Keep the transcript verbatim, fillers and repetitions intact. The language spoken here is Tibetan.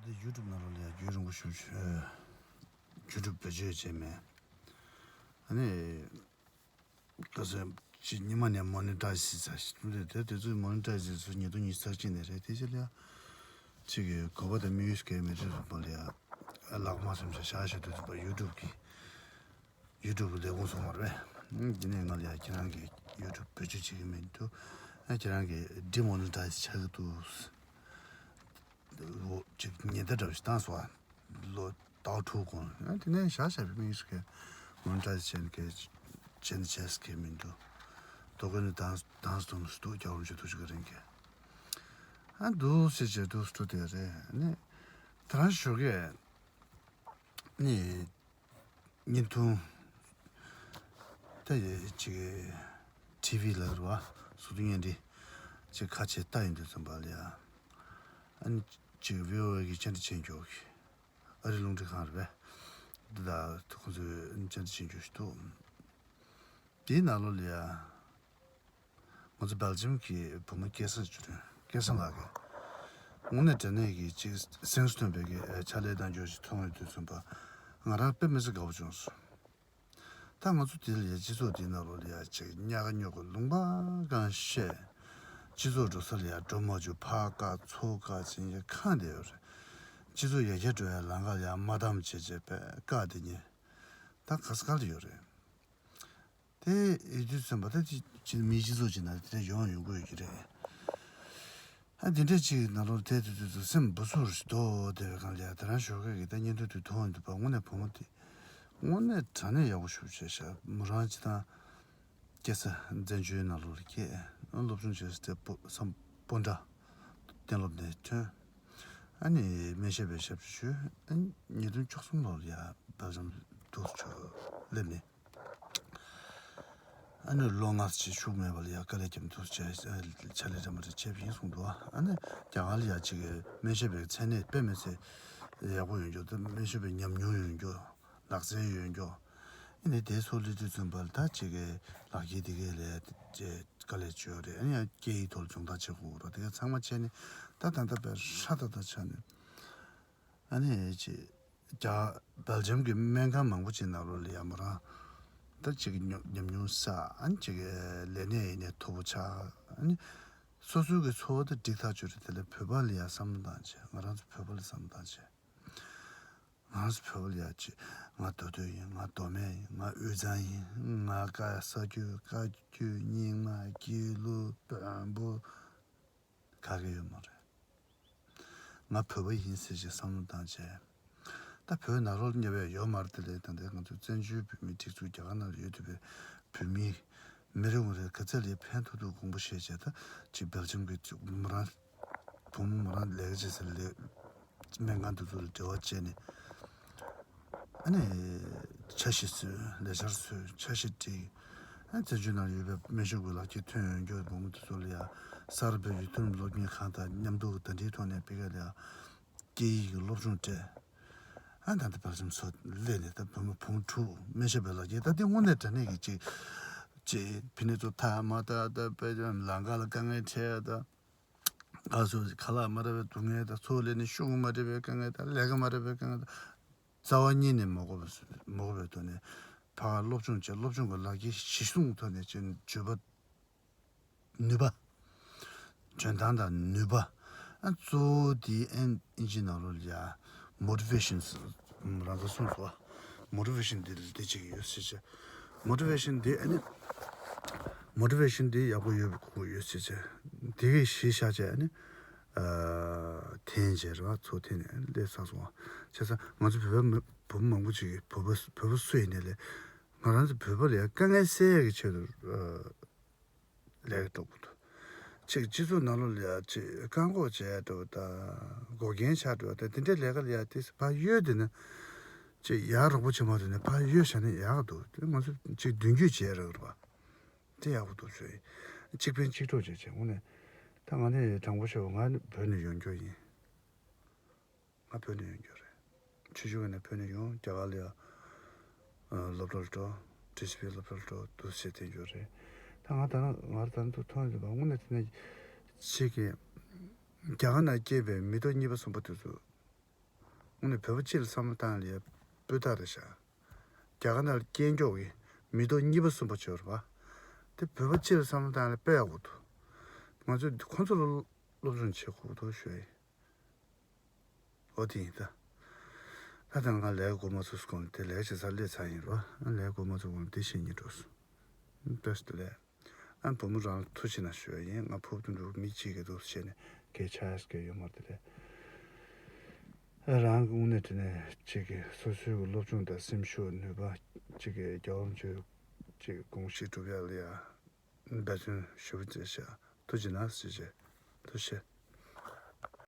ཡུ་ཊུབ་ནང་ལོགས་ལ་ཡ་རྒྱུན་རིང་པོ་ཞིག་ཡུ་ཊུབ་བེད་སྤྱོད་བྱས་མེད། ཨ་ནི། ཁ་སང་ཅིག་ཉི་མ་ནས་མོ་ནི་ཊའི་ཛི་བྱས་ཚར་ཞིག་དེ་དེ་དུས་མོ་ནི་ཊའི་ཛི་བྱས་ཚུལ་ཉིས་སྟོང་ཉི་ཤུ་རྩ་གཅིག་ནས་རེད། དེ་རྗེས་ལ་ཡ་ཅིག་གི་གོ་བ་དང་དམིགས་ཡུལ་སྐད་མེད་དུས་རིམ་པ་ལ་ཡ་ལག་མ་སེམས་ཤ་ཤ་ཞིག་དུས་རིམ་པ་ཡུ་ཊུབ་གི་ཡུ་ཊུབ་གི་ལས་ཁུངས་སོང་བ་རེད། ཨང་། འདི་ནས་ང་ལ་ཡ་ཁྱེད་རང་གི་ཡུ་ཊུབ་བེད་སྤྱོད་བྱེད་ཀྱི་མེད་འདུག་ཨ་ཁྱེད་རང་གི་ཌི་མོ་ནི་ཊའི་ཛི་ཆགས་ཀྱི་འདུག་ལོ་གཅིག་ཉེན་བརྡ་འདྲ་བོ་ཞིག་བཏང་སོང་ཨ། ལོ་ཟླ་བ་དྲུག་གོང་། ཨ་དེ་ནས་བཞག་བཞག་པའི་དམིགས་སུ་ཁེལ། མོ་ནི་ཊའི་ཛི་བྱས་ནས་ཁེལ། བྱས་ནས་བྱས་སུ་ཁེལ་མི་འདུག་དོ་དགོན་ནས་དྭངས་དྭངས་སུ་འདུག་རྒྱལ་བ་རིན་པོ་ཆེ་ཐུགས་རྗེ་བཀའ་དྲིན་གྱིས། ཨ་འདུག་སེ་བྱས་འདུག་སེ་འགྲོ་བསྡད་རེད། ཨ་ནི་དེ་རང་ཞོགས་ཀས་ནི། བརྙན་ཐུང་། ད་ཡ་ཅིག་ཊི་ཝི་ལ་རུ་བ་གཟུགས་མཐོང་བརྙན་འཕྲིན་ཅིག་ཁ་ཕྱེ་ལྟ་ཡོང་དུས་ཙམ་པ་ལ་ཡ། ཨ་ནི་ཅིག་བྷི་ཨོ་ཨེ་གི་བཅར་འདྲི་བྱེད་མཁན་ཞིག་ཨ་རིའི་རླུང་འཕྲིན་ཁང་རེད་པས། འདི་དག་ཁོང་ཚོས་བཅར་འདྲི་བྱེད་མཁན་ཞིག་འདུག་དེའི་ནང་ལོགས་ལ་ཡ། ང་ཚོ་སྦེལ་ཇམ་གྱི་བུ་མོ་སྐལ་བཟང་ཅུ་རེད། སྐལ་བཟང་ལགས་ཀྱིས་དངོས་གནས་དྲང་གནས་ཀྱི་ཅིག་སེམས་སུ་ཐོན་པའི་གི་ཕྱག་ལས་གནང་རྒྱུ་ཞིག་མཐོང་ཡོང་དུས་ཙམ་པ། ང་རང་དཔེ་མི་སྲིད་དགའ་པོ་བྱུང་སོང་། ད་ང་ཚོ་དེ་ལ་ཡ་སྤྱི་ཚོགས་དེའི་ནང་ལོགས་ལ་ཡ་ཅིག་ཉག་ག་ཉོག་གི་ལུང་པ་གང་བཤད། སྤྱི་ཚོགས་འགྲོ་ས་ལ་ཡ་འགྲོ་མ་བཅུག་ཕར་བཀག་ཚུར་བཀག་བྱེད་མཁན་གང་བསྡད་ཡོད་རེད། སྤྱི་ཚོགས་ཡར་རྒྱས་འགྲོ་ཡ་ལམ་ཁ་ལ་ཡ་མ་བསྡམས་བྱས་བྱས་པས་བཀག་བསྡད་མཁན་ད་ག་ས་ག་ལ་ཡོད་རེད། དེ་ཡིན་དུས་ཙམ་པ་ད་ཅི་ཅི་མིའི་སྤྱི་ཚོགས་ཅིག་ནང་དེ་འདྲ་ཡོང་ཡོང་གི་ཡོད་ཀྱི་རེད། ཨ་དེ་འདྲ་ཅིག་ནང་ལོགས་བསྡད་དུས་དུས་ཚོད་སེམས་སྦུ་སུར་ཞིག་རྡོ་བསྡད་པའི་སྒང་ལ་ཡ་དེ་རང་ཞོགས་ཀས་ཀྱི་ད་བརྙན་ཐུང་དེ་མཐོང་ཡོང་དུས་པ་དངོས་གནས་བུ་མོ་དེ་དངོས་གནས་དྲང་གནས་ཡག་པོ་ཞེ་པོ་བྱས་ཤག་མོ་རང་སྤྱིར་བཏང་སྐྱེས་ས་བཙན་བྱོལ་ནང་ལོགས་ལ་སྐྱེས། སློབ་སྦྱོང་བྱས་ས་དེ་སྤོ་སམ་སྤོན་ཊ་གཏན་སློབ་ནས་ཐོན། ཨ་ནི་སྨན་ཞབས་པའི་ཞབས་ཕྱི་ཞུས། ཨ་ནི་ཉིས་སྟོང་བཅུ་གསུམ་ལོར་ཡ་སྦེལ་ཇམ་དུ་ཆོག་སླེབས་ནས། ཨ་ནི་ལོ་ལྔ་ཅིག་ཤུགས་མེད་པ་ལ་ཡ་དཀའ་ལས་བརྒྱབ་འདུག་བྱས་ཕྱག་ལས་འདྲ་མ་འདྲ་བྱས་པ་ཡིན་གསུངས་འདུག་ཨ་ནི་རྒྱ་གར་ལ་ཡ་གཅིག་གི་སྨན་ཞབས་པའི་མཚན་གནས་དཔེ་མི་སྲིད་ཡག་པོ་ཡོད་རྒྱུ་དང་སྨན་ཞབས་པའི་ཉམས་མྱོང་ཡོད་རྒྱུ་ལག་རྩལ་ཡོད་རྒྱུ། ཨ་ནི་དེ་ཚོ་སླེབས་དུས་ཙམ་པ་ལ་ད་གཅིག་གི་ལག་འཁྱེར་དེ་གའི་ལས་དཀའ་ལས་བྱོས་རེད། ཨ་ནི་ཡང་སྐད་ཡིག་ཐོག་ལ་སྦྱོང་བརྡར་བྱེད་དགོས་རེད། དེ་ག་ཚང་མ་བྱས་ནས་ད་ད་ལྟ་དཔེ་ཧྲ་ད་ད་ཆགས་ནས་ཨ་ནི་ཅིག་རྒྱ་སྦེལ་ཇམ་གྱི་སྨན་ཁང་མང་པོ་ཅིག་ནང་ལོགས་ལ་ཡ་མོ་རང་ད་ཅིག་ཉམས་ཉམས་མྱོང་བསགས། ཨ་ནི་ཅིག་ལས་གནས་ཡིན་ནའི་མཐོ་པོ་ཆགས། ཨ་ནི་སོ་སོའི་གི་འཚོ་བ་ད་འགྲིག་ཐག་ཆོད་རེད། དེ་ལས་བོད་པ་ལ་ཡ་བསམ་བློ་བཏང་བྱས། ང་རང་ཚོ་བོད་པ་ལ་བསམ་བློ་བཏང་བྱས། ང་རང་ཚོ་བོད་པ་ལ་ཡ་ཅིག་ང་མདོ་སྟོད་ཡིན། ང་མདོ་སྨད་ཡིན། ང་དབུས་གཙང་ཡིན། ང་ཀ་ས་རྒྱུད་བཀའ་བརྒྱུད་རྙིང་མ་དགེ་ལུགས་བོན་པོ་ག་གེ་ཡོད་མ་རེད། ང་བོད་པ་ཡིན་ཟེར་ཞིག་བསམ་བློ་བཏང་བྱས། ད་བོད་ནང་ལོགས་ལ་གནས་པའི་ཡོད་མ་རེད། དེ་ལས་ད་ལྟའི་ང་ཚོ་བཙན་བྱོལ་བོད་མིའི་སྒྲིག་འཛུགས་རྒྱ་གར་ནང་ལ་ཡོད་བསྡད་པའི་བོད་མི་མི་རེ་ངོ་རེ་ག་ཚད་ལ་ཕན་ཐོགས་ཐུབ་དགོངས་པ་བཞེས་བྱས། ད་ཅིག་སྦེལ་ཇམ་གྱི་མོ་རང་བུ་མོ་མོ་རང་ལས་ཀ་བྱེད་སའི་ལས་སྨན་ཁང་དེ་ཚོ་ལ་འབྲེལ་བ་བྱས་ནས། ཨ་ནི་འཆར་གཞི་བཟོས། ལས་འཆར་བཟོས། འཆར་གཞི་བསྒྲིགས། ཨ་བཙན་བྱོལ་ནང་ཡོད་པའི་སྨན་ཞབས་ཀྱི་ལག་འཁྱེར་ཐོན་ཡོང་རྒྱུ། བུ་མོ་དེ་ཚོ་ལ་ཡ་གསར་བོད་ཀྱི་མཐོ་རིམ་སློབ་གཉེར་ཁང་དང་མཉམ་དུ་ཟླ་སྒྲིལ་ཐོག་ནས་ཕ་གི་ལ་ཡ་སྐད་ཡིག་གི་སློབ་སྦྱོང་སྤྲད། ཨ་ད་ལྟ་སྦེལ་ཇམ་སོ་སླེབས་ནས་ད་བུ་མོ་བུ་མོ་དྲུག་སྨན་ཞབས་པའི་ལག་འཁྱེར། ད་དེ་དངོས་གནས་དྲང་གནས་ཀྱི་ཅིག་ཅིག་ཕི་ནས་ཚོ་ཐ་མ་ད་ད་པེ་ལམ་ཁ་ལ་དཀའ་ངལ་འཕྲད་ད། ང་ཚོ་ཁ་ལག་མ་རག་པའི་སྡུག་བསྔལ་དང་། ཚུར་སླེབས་ནས་ཤོག་གུ་མ་སྤྲད་པའི་དཀའ་ངལ་དང་། ལས་ཀ་མ་རག་པའི་དཀའ་ངལ་དང་། རྩ་བ་ཉིད་ནས་མ་དགོས་པ་མ་དགོས་པའི་ཐོག་ནས་ཕར་སློབ་སྦྱོང་བྱས། སློབ་སྦྱོང་གི་ལག་འཁྱེར་གཞིར་བཟུང་ཐོག་ནས་བྱས་ནས་འཇོན་པ། ནུས་པ། འཇོན་ཐང་དང་ནུས་པ། ཨ་གཙོ་བོ་དེ་ཨན་ཨིན་ཇི་ནང་ལོགས་ལ་ཡ་མོ་ཊི་ཝེ་ཤན་རང་ཚོ་གསུངས་སོ། མོ་ཊི་ཝེ་ཤན་དེ་ལ་དེ་གཅིག་ཡོད་ཟེར་བྱས། མོ་ཊི་ཝེ་ཤན་དེ་ཨ་ནི་མོ་ཊི་ཝེ་ཤན་དེ་ཡག་པོ་ཡོད་དགོས་ཡོད་ཟེར་བྱས། དེ་གས་གཞི་བཞག་བྱས་ཨ་ནི་ཨ་འཐེན་བྱས་རེད་པ། ཚུར་འཐེན་ནས་སླེབས་ཚར་སོང་བ། བྱས་ཙང་ང་ཚོ་བོད་པ་མི་བུ་མོ་མང་པོ་ཅིག་གིས་བོད་པ་བོད་པ་སུ་ཡིན་ནའི་ལས་ང་རང་ཚོ་བོད་པ་ལ་ཡ་དཀའ་ངལ་སེལ་ཡག་གི་ཆེད་དུ་ཨ། ལས་ཀ་སྒྲུབ་དགོས་འདུག་ཅིག་སྤྱི་ཚོགས་ནང་ལོགས་ལ་ཡ་ཅིག་བཀག་འགོག་བྱས་འགྲོ་བ་དང་། འགོག་རྐྱེན་ཆགས་འགྲོ་བ་དང་། དེ་འདྲའི་ལས་ཀ་ལ་ཡ་དེ་ཕར་གཡོལ་བསྡད་ན། ཅིག་ཡག་རོགས་པོ་བྱེད་མ་ཐུབ་ན་ཕར་གཡོལ་བཞག་ན་ཡག་འདུག་དེ་ང་ཚོ་ཅིག་མདུན་སྐྱོད་བྱས་རག་རེད་པ། དེ་ཡག་པོ་འདུག་ཞུ་ཡིན། གཅིག་ཕན་གཅིག་གྲོགས་བྱས་བྱས། དངོས་གནས་ད་ང་ནི་དྲང་པོ་བཤད་པ། ང་ནི་བོད་ནས་ཡོང་རྒྱུ་ཡིན། ང་བོད་ནས་ཡོང་རྒྱུ་རེད། ཆུང་ཆུང་ནས་བོད་ནས་ཡོང་། རྒྱ་གར་ལ་ཡ་སློབ་གྲྭར་འགྲོ། ཊི་སི་པི་སློབ་གྲྭར་འགྲོ། འདུག་སེ་བསྡད་རྒྱུ་རེད། ད་ང་ད་ང་ད་ལྟ་མཐོང་ཡོད་པ་དངོས་གནས་དེ་ནས་ཅིག་གི་རྒྱ་གར་ནང་སྐྱེས་པའི་མི་ཐོག་གཉིས་པ་གསུམ་པ་དེ་ཚོ་ དངོས་གནས་བོད་པ་སྤྱི་ལ་བསམ་བློ་བཏང་ལ་ཡ་སྤུས་དག་རེད་ཤག་རྒྱ་གར་ནང་ལ་སྐྱེས་མགྱོགས་ཀྱི་མི་ཐོག་གཉིས་པ་གསུམ་པ་བྱོས་རེད་པ། དེ་བོད་པ་སྤྱི་ལ་བསམ་བློ་བཏང་ལ་དཔེ་ཡག་པོ་འདུག་ང་ཚོས་ཁོང་ཚོ་ལ་སློབ་སྦྱོང་བྱེད་དགོས་འདུག་ཞུ་ཡ་ཡིན། འོ་དེ་ཡིན་ད། ད་ལྟ་ང་ལས་འགོ་མ་ཚུགས་གོང་ལ་དེ་ལས་བྱེད་སར་སླེབས་ཚར་ཡིན་རོ། ལས་འགོ་མ་ཚུགས་གོང་ལ་དེ་བཤད་སྙིང་འདོད་སོང་། བཀྲ་ཤིས་བདེ་ལེགས། ཨ་བུ་མོ་རང་ལ་ཐུགས་རྗེ་གནང་ཞུ་ཡ་ཡིན། ང་ཕུབ་ཏུ་འགྲོ་མི་གཅིག་གི་འདུག་བཤད་ནས་སྐད་ཆ་ཡ་སྐད་ཡོད་མ་རེད་དེ་རེད། རང་གི་དངོས་གནས་དྲི་ནས་གཅིག་གི་སོ་སོའི་གི་སློབ་སྦྱོང་དང་སེམས་ཤུགས་ནུས་པ་གཅིག་གི་རྒྱལ་བ་རིན་པོ་ཆེ་གཅིག་གི་དགོངས་གཞི་སྒྲུབ་ཡ་ལ་ཡ་འབད་བརྩོན་ཞུ་བ་མཛད་ཤག་ཐུགས་རྗེ་གནང་ཟེར་བྱས། ཐུགས་རྗེ་ཆེ།